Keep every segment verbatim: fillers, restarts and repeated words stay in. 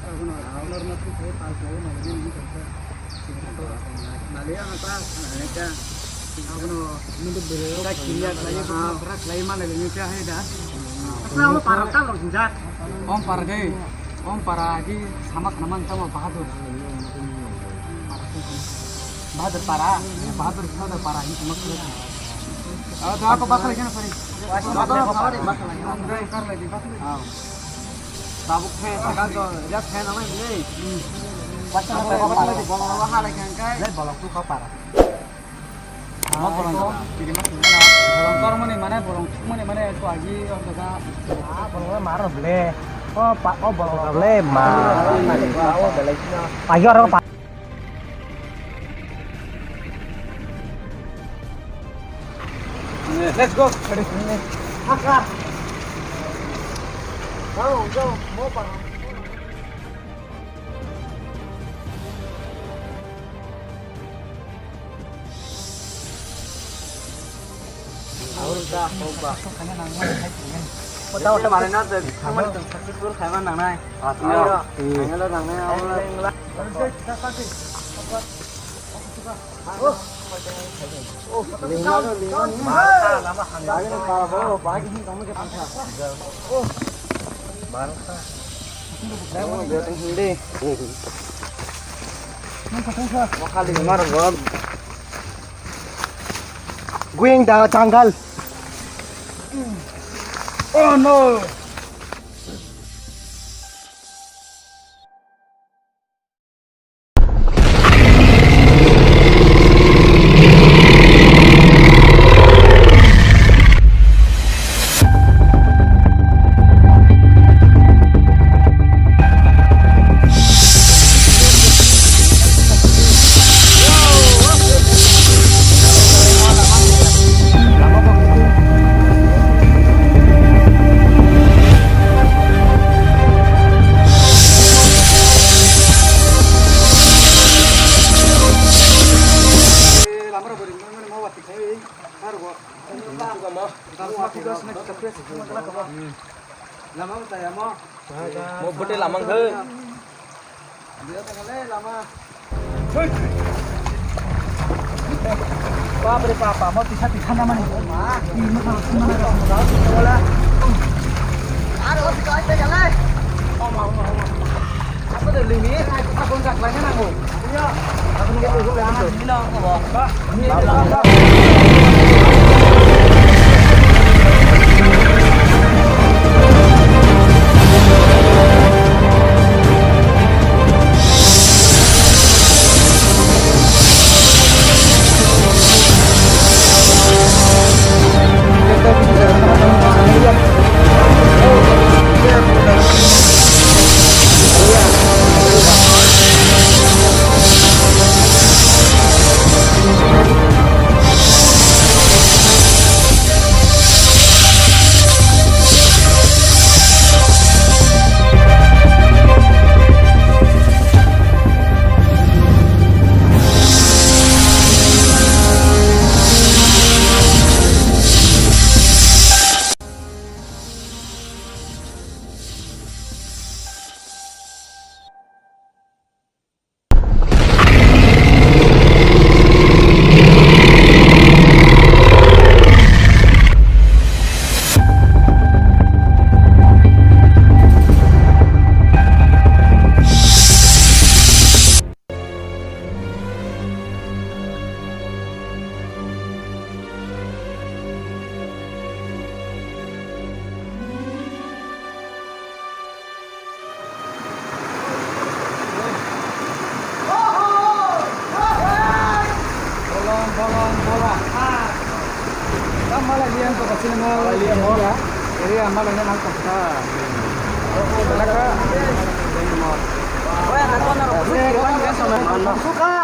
Om para de, om para di sama khana man tamo Bahadur. Bahadur para, Bahadur, Bahadur para, ini cuma kira. Oh, doa ko bakal kena pari. Bakal, bakal, bakal. Tabuk khe, bakal ko, ya khe na mai ni. Bakal, bakal, bakal. Bolong lo ha lai khan kai. Lai bolong tu ka para. Mo bolong. Bolong tor mani mane, bolong thuk mani mane, ko agi or daga. Ah, bolong maro ble. Oh, pa, oh, bolong ble ma. Agi or pa. Let's go. Haka. Go, go, mo pa. Ahorita, opa. Kota, kota, mana na, tu, kamu tu, successful kaiman nang nai. Ayo, nang nai, nang nai, nang nai. Going the jungle. Oh no! Mo bwtwi lamang khe. Bapre bapa, mo tisa tisa na mani. Ni mo khalo sima na ka. Wala. Aro si kai te jalai. Oma, oma, oma. Apa de limi? Ai, apa kon jak lain na mo. Iya. Apa ni tu? Bolong, bolong, bolong. Ah. Tam malai lian to kasih nang. Malai lian mo. Area malai nang kota. Belaka. Suka.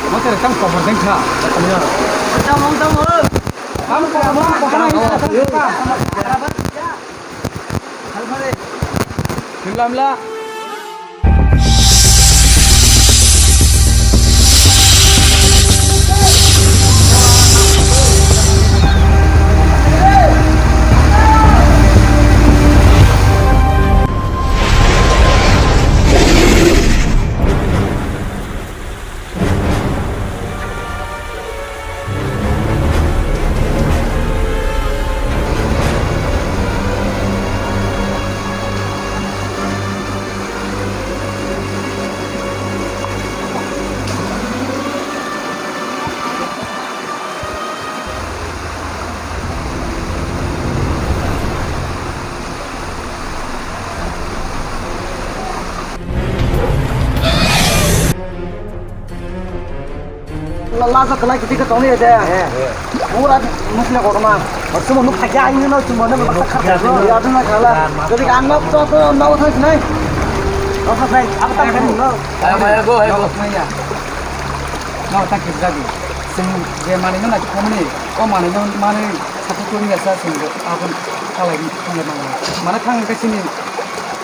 Motor kang cover deng kha. Tamo, tamo, tamo. Tamo, tamo, tamo. Tamo, tamo. Tamo, tamo. Tamo, tamo. Laso khlai kiti ka tongni de. Pura musina kotorma. Chuma nuk thakya aini no chuma no baksa khapya. Ya dun na khala. Jadi kan nok to to nok thang sinai. Nok thang sinai. Apa tak kan nok. Ayo, ayo, go, ayo, go. Nok thang kisa di. Sing je mani no na khamni. O mani no mani satu kuri ya sa sing. Apa kalai ni khamni mani. Mana thang ke sini.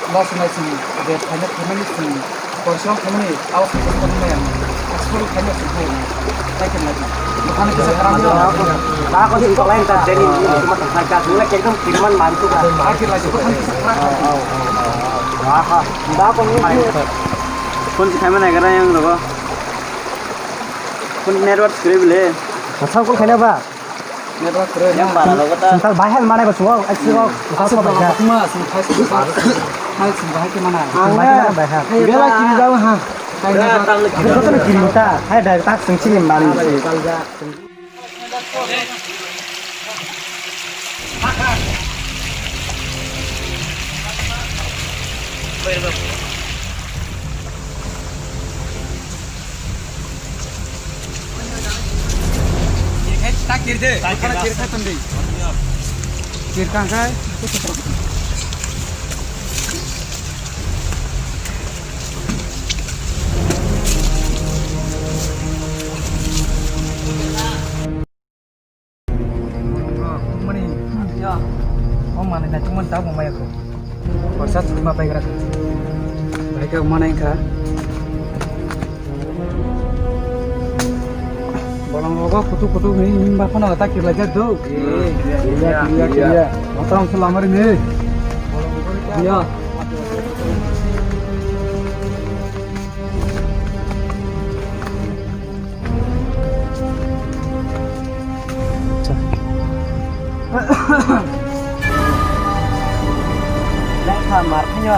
Los mai sini. Je thang ke sini. Korsong thangmani, awas korsong thangmani ang. Asal khaina sing khaina. Taikin lagi. Bukan bisa terang. Ba ko sing tolai ta deni cuma tangkai ka. Mulai ekdom kiriman mantu ka. Akhir lagi bukan bisa terang. Ba ko. Ba ko ni. Phone si khaimani gara yang rogo. Phone network script le. Kasa ko khaina ba. Yang bara logo ta. Sengtal bahai manai ba suwak, ai suwak. Asal ba bahai. Kuma sing bahai sing bahai. Hai sing bahai ke mana? Bahai bahai. Bela kiri jao ha. Bela tam le kiri. Kiri ta. Hai dai tak sing sini mani. Tak kiri de. Tak kiri de. Kiri kan kai. Mani, ya. O mani na chuma ta bo maya ko. Kosa chuma pai gra. Bai ka mana kha. Bolong rogo kutu kutu ni himba phano ta kirla jak do. Iya, iya, iya. Matang selamar ini. Iya. Lekha mar phino.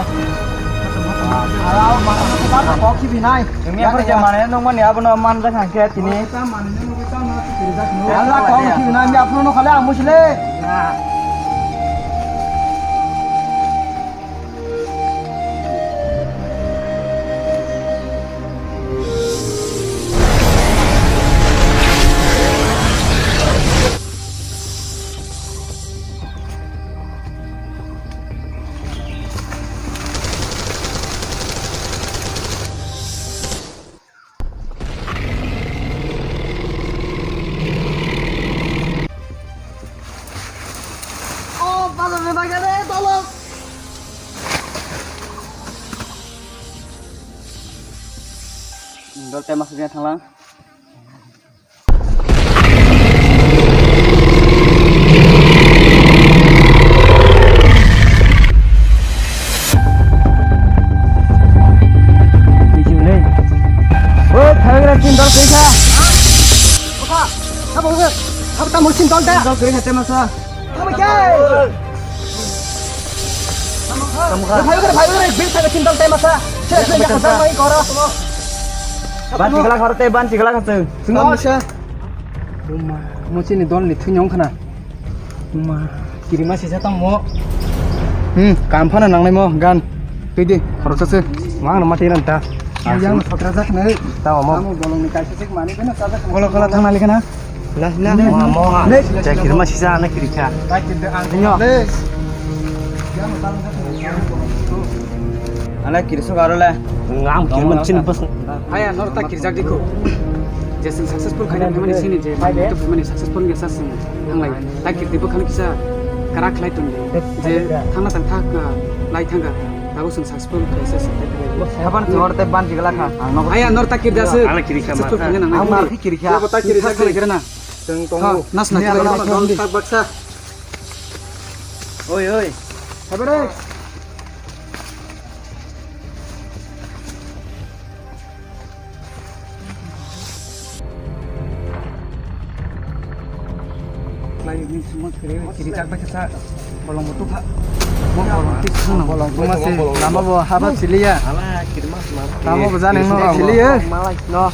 Kok khibi nai. Nungni aphuru je mane nungmani abono manjak hangkhe tini. Ala kok khibi nai, mi aphuru no khale ang musile. Dol tema sejak thanglang. Oi, thagra tin dol kaisa. Apa? Apa, apa? Apa tamu sin dol da? Dol kaisa tema sa. Tamo khe. Tamo khe. Phai gre, phai gre, bil phai chin dol tema sa. Che, che, ya, sa mai koro. Ban chigla kharte, ban chigla khate. Sungma. Buma, mo chini dol ni thuni ong khana. Buma, kirima sisa tamo. Hmm, kam phana nangnai mo, gan. Tui di, khoroksa se. Mang no mati nan ta. Yang thotra jak nai. Ta mo. Tamo bolong ni kaisa sik mani bena sa jak. Kolo kolo thang nali khana. La la. Mo mo ha. Chai kirima sisa na kirikha. Nyo. Ana kirso garo le. Ngam kirima chin bas. Aya nor ta kirjak dikho. Je sing successful khaina mani sini je mani successful nge sa sing. Hanglai. Ta kirti bo khana kisa karak khlai tong. Je thangna tang thak lai thanga. Tabo sing successful khlai sa sing. Haban jor te ban jigla kha. Ang no. Aya nor ta kirja se. Ana kirikha ma. Successful khaina nang. Ang ma kirikha. Bo ta kirja se. Khaina na. Teng tong. Nas na kirja. Dol tak baksa. Oi oi. Habere. Bolong tu ma se lama bo haba siliya. Tamo bo jani no siliya. No.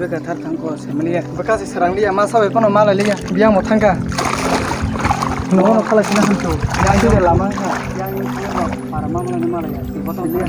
Gathar thangko semaliya. Bwkha se sarang liya, ma sabai phano malai liya. Biyang mo thangka. Nogo no khalai sina hantu. Yang sudah lama ka. Yang para ma malai malai ya. Botol liya.